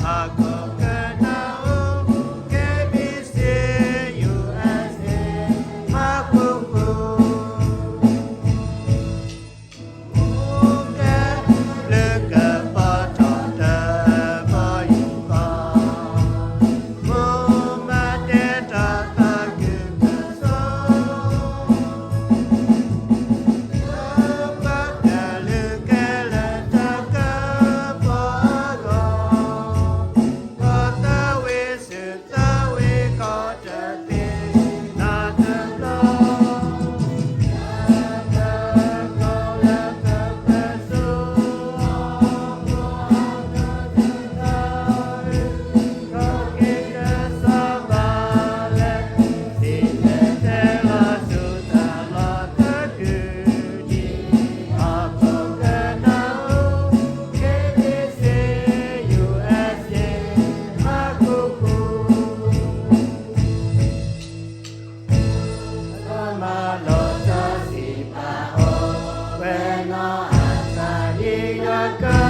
အခိၣ်ကနၢ်အိၣ် KBC USA မၤကိၣ်ကိၣ် အိၣ်ကဲ လၢကပီၤထီၣ်တၢ်ဘီယူၤဃီ မိၢ်မၤတဲတၢ်သးခုကစီၣ် ပှၤတၢ်လုၢ်ကဲလၢတၢ်ကပီၤအဂီၢ် ကီၢ်သးဝံၣ်ဆူၣ်သးဝံၣ်ကီၢ်တသ့ၣ်နီၣ်တဘျီ တၢ်ကီလၢကပၢၤစိအီၤ ကီၢ်က့ၤကစီၣ်ဘၣ်လဲၣ် စံၣ်တဲၤတဲလီၤဆူတၢ်လီၢ်သကုၤဒံး ဟီၣ်ခိၣ်ကနၢ်အိၣ် KBC USA မၤကိၣ်ကိၣ် ကမၤလိတၢ်စံးပာ်အီၤ ဝဲနီၢ်အသးဒ်ယက